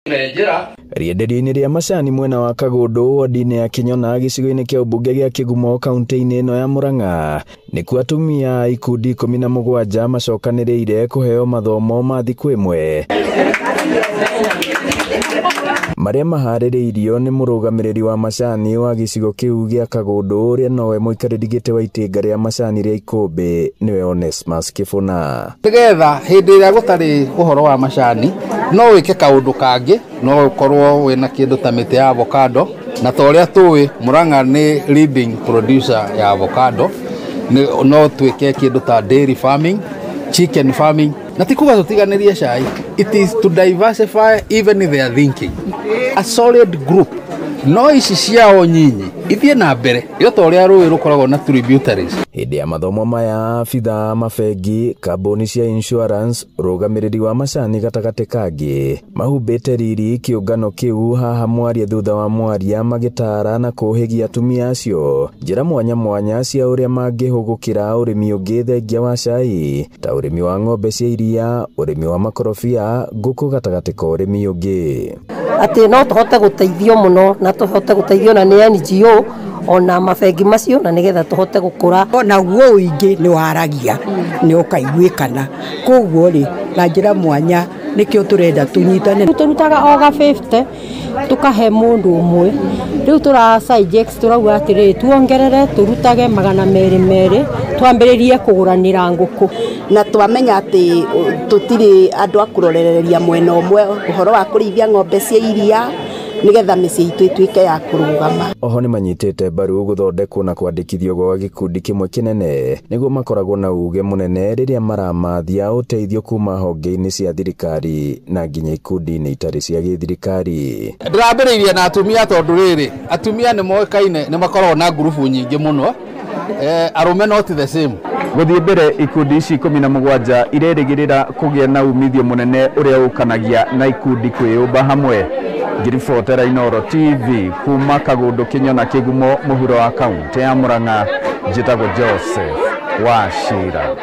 Rĩenderio-inĩ rĩa macani mwena wa Kagũndũ wodi-inĩ ya Kĩnyona gĩcigo-inĩ kĩa ũmbunge gĩa Kĩgumo kaunti-inĩ ĩno ya Murang'a nĩkuo atumia a ikundi 17 macokanĩrĩire kũheo mathomo ma thikũ ĩmwe marĩa maharĩrĩirio nĩ mũrũgamĩrĩri wa macani wa gĩcigo kĩu gĩa Kagũndũ ũrĩa nowe mũikarĩri gĩtĩ wa itinga rĩa macani rĩa Ikũmbĩ nĩwe Onesmus Kĩbũna. Nĩgetha hĩndĩ ĩrĩa gũtarĩ ũhoro wa macani no wĩke kaũndũ kangĩ, no ũkorwo wĩna kĩndũ ta mĩtĩ ya avocado, na ta ũrĩa tũĩ Murang'a nĩ leading producer ya avocado, no twĩke kĩndũ ta dairy farming, chicken farming, na ti kuga tũtiganĩrie cai, it is to diversify even their thinking. A solid group no ici ciao nyinyi ithiĩ na mbere yo ta ũrĩa rũĩ rũkoragwo na tributaries. Hĩndĩ ya mathomo maya abithaa mabengi, kambuni cia insurance, rũgamĩrĩri wa macani gatagatĩ kangĩ mahumbĩte riri kĩũngano kĩu haha mwaria thutha wa mwaria magĩtara na kũhĩgia atumia acio njĩra mwanya mwanya cia ũrĩa mangĩhũgũkĩra ũrĩmi ũngĩ thengia wa cai ta ũrĩmi wa ng'ombe cia iria, ũrĩmi wa makorobia, ngũkũ gatagatĩ ka ũrĩmi ũngĩ. Atĩ no tũhote gũteithio mũno na tũhote gũteithio na nĩ NGO ona mabengi macio na nĩgetha tũhote gũkũra. Naguo ũingĩ nĩ waragia nĩ ũkaiguĩkana, koguo rĩ na njĩra mwanya nĩkĩo tũrenda tũnyitane. Tũrutaga oga 50 tũkahe mũndũ ũmwe, rĩu tũra suggest tũrauga atĩrĩrĩ tuongerere tũrutage 200 twambĩrĩrie kũgũranĩra ngũkũ. Na twamenya atĩ tũtirĩ andũ a kũrorereria mwena ũmwe ũhoro wa kũrĩithia ng'ombe cia iria nĩgetha mĩciĩ itũ ĩtuĩke ya kũrũgama. Oho nĩmanyitĩte mbaru gũthondekwo na kwandĩkithio gwa gĩkundi kĩmwe kĩnene nĩguo makoragwo na uge mũnene rĩrĩa maramathia ũteithio kuma honge-inĩ cia thirikari na nginya ikundi-inĩ itarĩ cia gĩthirikari. Ndĩrambĩrĩirie na atumia tondũ rĩrĩ atumia nĩ moĩkaine nĩ makoragwo na ngurubu nyingĩ mũno, arũme not the same. Gũthiĩ mbere ikundi ici 17 irerĩgĩrĩra kũgĩa na umithio mũnene ũrĩa ũkanagia na ikundi kwĩyũmba hamwe. Ngiribotera Inooro TV kuma Kagũndũ Kĩnyona Kĩgumo mũhuro wa kaunti ya Murang'a, njĩtagwo Joseph Wachira.